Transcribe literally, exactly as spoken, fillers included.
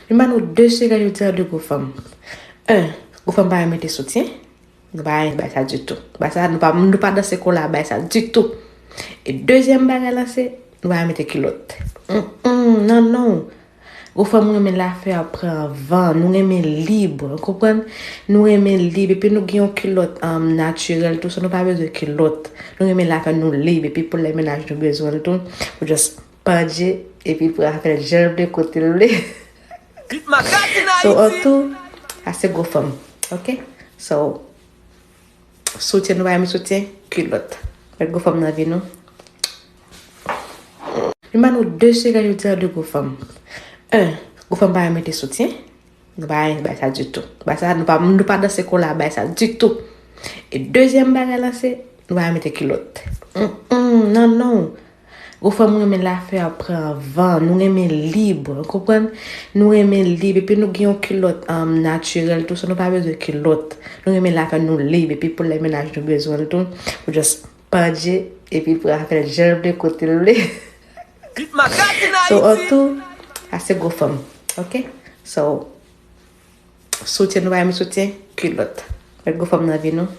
M ba nou de sekrè jodi a de gwo fanm. En, gwo fanm pa renmen mete soutyen. Nou pa renmen bay sa ditou. Bay sa, nou pa, nou pa danse kola bay sa ditou. E dezyèm bagay la se, nou pa renmen mete kilòt. Mm, mm, non, non. Gwo fanm renmen lafè a pran van. Nou renmen lib, ou konprann? Nou renmen lib. Epi nou gen yon kilòt, um, natirèl tou, so nou pa bezwen kilòt. Nou renmen lafè nou lib. Epi pou lè mennaj nou bezwen l tou, ou just pandye, epi pou afè l jan l vle, kote l vle. So, an tou, sa se gwo fanm. Ok? So, soutyen, nou pa renmen soutyen, kilòt. Met gwo fanm nan vi nou. M ba nou de sekrè jodi a de gwo fanm. En, gwo fanm pa renmen mete soutyen. Nou pa renmen bay sa ditou. Bay sa, nou pa, nou pa danse kola bay sa ditou. E dezyèm bagay la se, nou pa renmen mete kilòt. Mm, mm, non, non. Gwo fanm renmen lafè a pran van. Nou renmen lib, ou konprann? Nou renmen lib. Epi nou gen yon kilòt, um, natirèl tou, so nou pa bezwen kilòt. Nou renmen lafè nou lib. Epi pou lè mennaj nou bezwen l tou, ou just pandye, epi pou afè l jan l vle, kote l vle. So, an tou, sa se gwo fanm. Ok? So, soutyen, nou pa renmen soutyen, kilòt. Met gwo fanm nan vi nou.